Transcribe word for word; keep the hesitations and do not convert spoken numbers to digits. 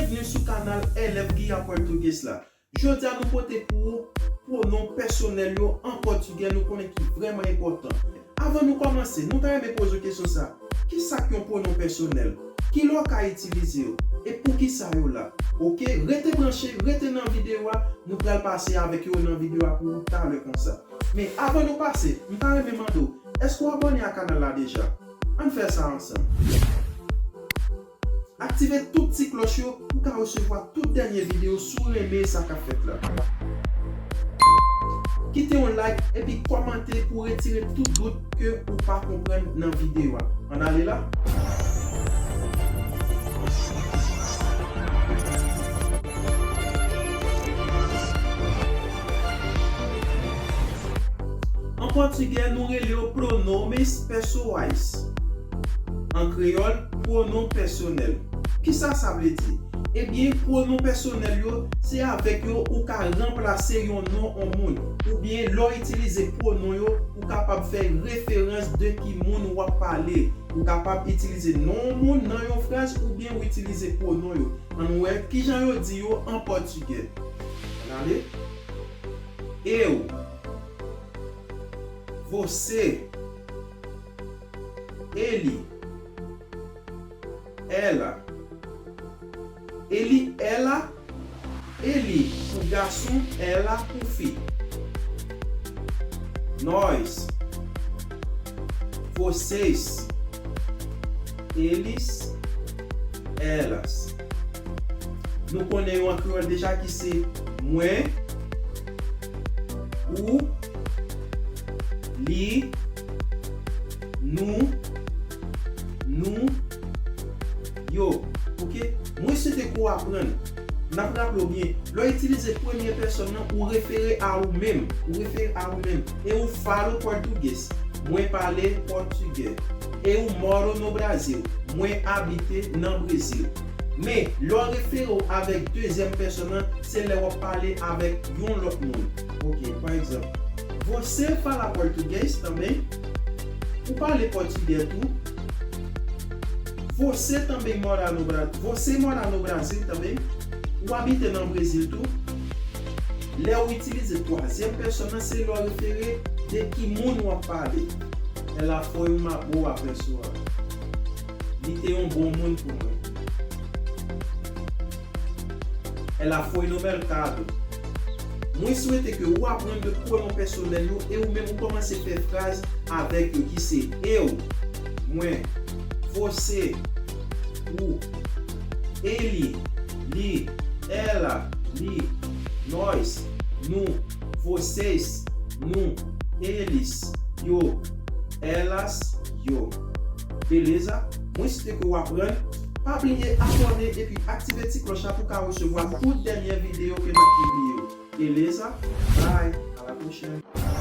Byenvni sou kanal L F Guia Português la. Jodi a nou pote pou ou pwonon pèsonèl yo an pòtigè, nou konnen ki vrèman enpòtan. Avan nou kòmanse, nou ta renmen poze w kesyon sa. Kisa k yon pwonon pèsonèl? Kilè w ka itilize yo? E poukisa yo la? Oke, rete branche, rete nan videyo a, nou pral pase avèk yo nan videyo a pou ou talè konsa. Men avan nou pase, m ta renmen mande w, èske w abòne a kanal la deja? Ann fè sa ansanm. Aktive tout ti klòch yo pou w ka resevwa tout dènye videyo si w renmen sa k ap fèt la. Kite yon like epi kòmante pou retire tout dout ke ou pa konprann nan videyo a. Ann ale la! An pòtigè, nou rele yo pronomes pessoais. An kreyòl, pwonon pèsonèl. Kisa sa vle di? Ebyen, pwonon pèsonèl yo, se avèk yo ou ka ranplase yon non on moun. Oubyen, lè w itilize pwonon yo, ou kapab fè referans de ki moun w ap pale. Ou kapab itilize non on moun nan yon fraz oubyen w itilize pwonon yo. Ann wè kijan yo di yo an pòtigè. Ann ale. Eu. Você. Ele. Ela. Ele, ela, ele pou gason, ela pou fi. Nós. Vocês. Eles. Elas. Nou konnen yo an kreyòl deja ki se mwen, ou, li, nou, nou, yo. Oke? Mwen swete ke w aprann. N ap raple w byen, lè w itilize premye pèsòn nan, ou refere a ou menm. Ou refere a ou menm. Eu falo português. Mwen pale pòtigè. Eu moro no Brasil. Mwen abite nan Brezil. Men, lè w refere w avèk dezyèm pèsòn nan, se lè w ap pale avèk yon lòt moun. Oke, pa egzanp, você fala português também? Ou pale pòtigè tou? Você também mora no Bra-, você mora no Brasil também? Ou abite nan Brezil tou? Lè w itilize twazyèm pèsòn nan, se lè w refere de ki moun w ap pale. Ela foi uma boa pessoa. Li te yon bon moun pou mwen. Ela foi no mercado. Mwen swete ke ou aprann de pwonon pèsonèl yo e ou menm ou kòmanse fè fraz avèk yo ki se eu, mwen, você, ou, ele, li, ela, li, nós, nou, vocês, nou, eles, yo, elas, yo. Beleza? Mwen swete ke w aprann. Pa bliye abòne epi aktive ti klòch la pou w ka resevwa tout dènye videyo ke n ap pibliye yo. Beleza? Bye! À la prochaine!